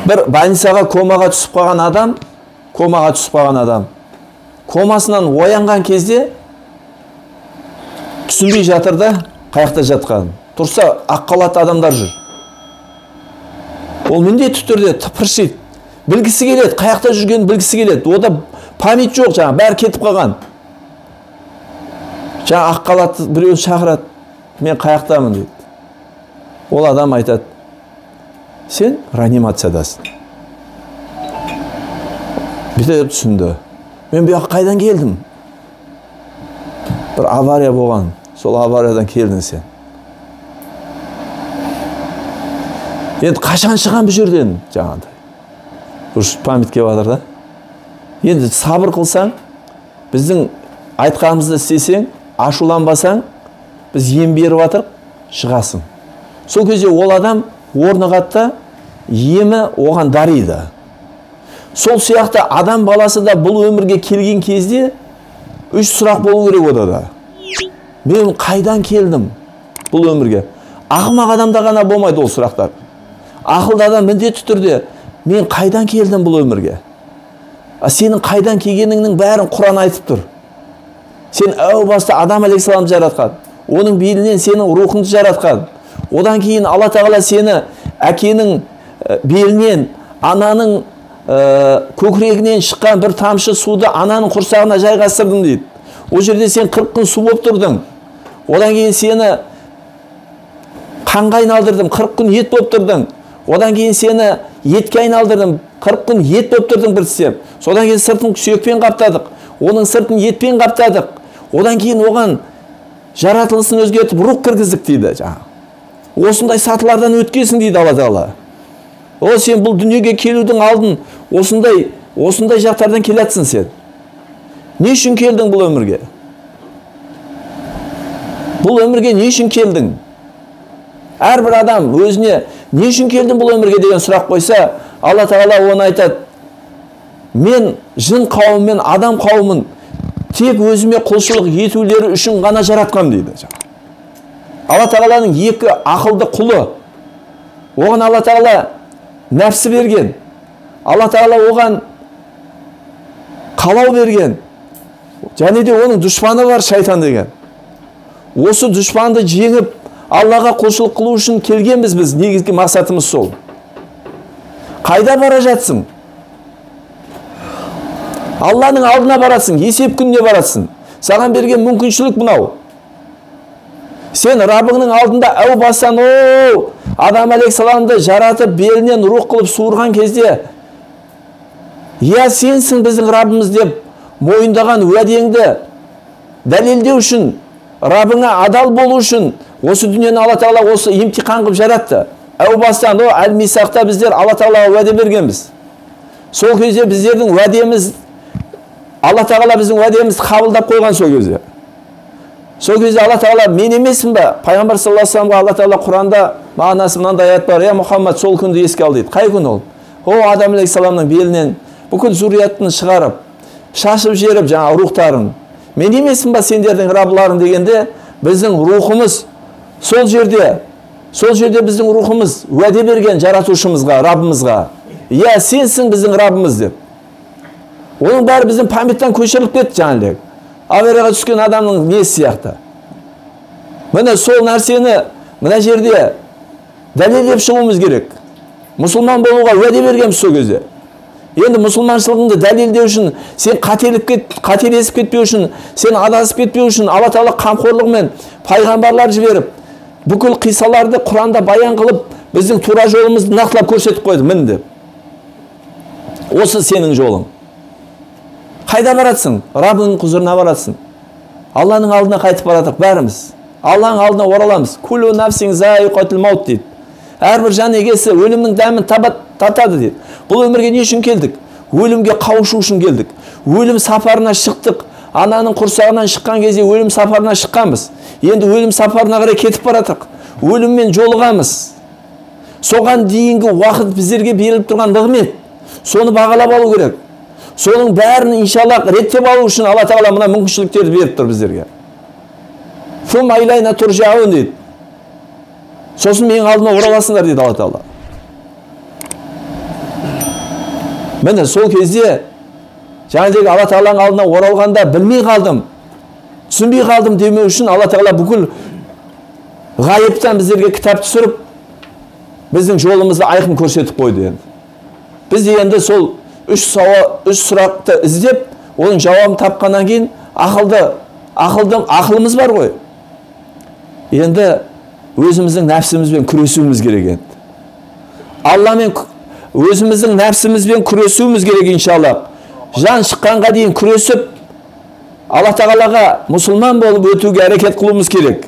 Бір больницаға комаға түсіп қалған адам, комаға түсіп қалған адам, комасынан оянған кезде түсінбей жатыр да, қаяқта жатқанын. Тұрса, ақ халатты адамдар жүр. Ол міндетті түрде тыпыршиды. Білгісі келеді, қаяқта жүргенін білгісі келеді. Ода память жоқ, жаңа, бәрі кетіп қалған. Жаңа ақ халатты біреуін шақырады, мен қаяқтамын дейді. Ол адам айтады, сен реанимациядасың. Бүйтіп түсінді. Мен бұл жаққа қайдан келдім? Бір авария болған, сол авариядан келдің сен. Енді қашан шығам бұл жерден? Жаңағыдай. Уж память келіп жатыр да. Енді сабыр қылсаң, біздің айтқанымызды істесең, ашуланбасаң, біз ем беріп жатырық, шығасың. Сол кезде ол адам орнығады да, емі оған дариды. Сол сияқты адам баласы да бұл өмірге келген кезде үш сұрақ болу керек ода да. Мен қайдан келдім бұл өмірге? Ақымақ адамда ғана болмайды ол сұрақтар. Ақылды адам міндетті түрде мен қайдан келдім бұл өмірге? А сенің қайдан келгеніңнің бәрін Құран айтып тұр. Сен әу баста Адам алейхиссаламды жаратқан, оның белінен сенің рухыңды жаратқан. Одан кейін Алла Тағала сені әкенің белінен, ананың көкірегінен шыққан бір тамшы суды ананың құрсағына жайғастырдым дейді. Ол жерде сен 40 күн су болып тұрдың. Одан кейін сені қанға айналдырдым, 40 күн ет болып тұрдың. Одан кейін сені етке айналдырдым, 40 күн ет болып тұрдың бір тістеп. Содан кейін сыртын сүйекпен қаптадық, оның сыртын етпен қаптадық. Одан кейін оған жаратылысын өзгертіп рух кіргіздік дейді. Осындай сатылардан өткенсің дейді Алла Тағала. О, сен бұл дүниеге келудің алдын осындай жақтардан келатсың сен. Не үшін келдің бұл өмірге? Бұл өмірге не үшін келдің? Әрбір адам өзіне не үшін келдің бұл өмірге деген сұрақ қойса, Алла Тағала оны айтады. Мен жын қауым мен адам қауымын тек өзіме құлшылық етулері үшін ғана жаратқам дейді. Алла Тағаланың екі ақылды құлы. Оған Алла Тағала нәпсі берген. Алла Тағала оған қалау берген. Және де оның дұшпаны бар, шайтан деген. Осы дұшпанды жеңіп, Аллаға құлшылық қылу үшін келгенбіз біз. Негізгі мақсатымыз сол. Қайда бара жатсың? Алланың алдына барасың, есеп күніне барасың. Саған берген мүмкіншілік мынау. Сен Раббыңның алдында әу бастан, о, Адам алейхиссаламды жаратып, белінен рух қылып суырған кезде, я сенсің біздің Раббымыз деп мойындаған уәдеңді дәлелдеу үшін, Раббыңа адал болу үшін осы дүниені Алла Тағала осы емтихан қылып жаратты. Әу бастан, о, әл-Мисақта біздер Алла Тағалаға уәде бергенбіз. Сол кезде біздердің уәдеміз, Алла Тағала біздің уәдемізді қабылдап қойған сол кезде. Сол кезде Алла Тағала мен емеспін бе? Пайғамбар саллаллаху алейхи вассаламға Алла Тағала Құранда мағынасы мынандай аят бар. Я Мұхаммад, сол күнді еске ал дейді. Қай күн ол? О, Адам алейхиссаламның белінен бүкіл зұриятын шығарып, шашып жіберіп жаңа рухтарын. Мен емеспін ба сендердің Раббыларың дегенде, біздің рухымыз сол жерде, сол жерде біздің рухымыз уәде берген жаратушымызға, Раббымызға. Я сенсің біздің Раббымыз деп. Оның бәрі біздің памяттан көшіріліп кетті жаңағыдай. Аварияға түскен адамның несі сияқты. Міне сол нәрсені мына жерде дәлелдеп шығуымыз керек. Мұсылман болуға уәде бергенбіз сол кезде. Енді мұсылманшылығыңды дәлелдеу үшін, сен қателесіп кетпеу үшін, сен адасып кетпеу үшін Алла Тағала қамқорлығымен пайғамбарлар жіберіп, бүкіл қиссаларды Құранда баян қылып, біздің тура жолымызды нақтылап көрсетіп қойды. Міне деп. Осы сенің жолың. Қайда баратсың? Раббыңның құзырына баратсың. Алланың алдына қайтып баратық бәріміз. Алланың алдына ораламыз. Куллу нафсин заиқатул маут дейді. Әрбір жан егесі өлімнің дәмін татады дейді. Бұл өмірге не үшін келдік? Өлімге қауышу үшін келдік. Өлім сапарына шықтық. Ананың құрсағынан шыққан кезде өлім сапарына шыққанбыз. Енді өлім сапарына қарай кетіп баратық. Өліммен жолығамыз. Соған дейінгі уақыт біздерге беріліп тұрған нығмет. Соны бағалап алу керек. Соның бәрін иншаллах реттеп алу үшін Алла Тағала мына мүмкіншіліктерді беріп тұр біздерге. Фум айлайна туржаун дейді. Сосын менің алдыма ораласыңдар дейді Алла Тағала. Міне сол кезде жаңағыдегі Алла Тағаланың алдына оралғанда білмей қалдым, түсінбей қалдым демеу үшін Алла Тағала бүкіл ғайыптан біздерге кітап түсіріп, біздің жолымызды айқын көрсетіп қойды енді. Біз енді сол үш сұрақты іздеп, оның жауабын тапқаннан кейін ақылымыз бар ғой. Енді өзіміздің нәпсімізбен күресуіміз керек енді. Алламен өзіміздің нәпсімізбен күресуіміз керек иншалла. Жан шыққанға дейін күресіп, Алла Тағалаға мұсылман болып өтуге әрекет қылуымыз керек.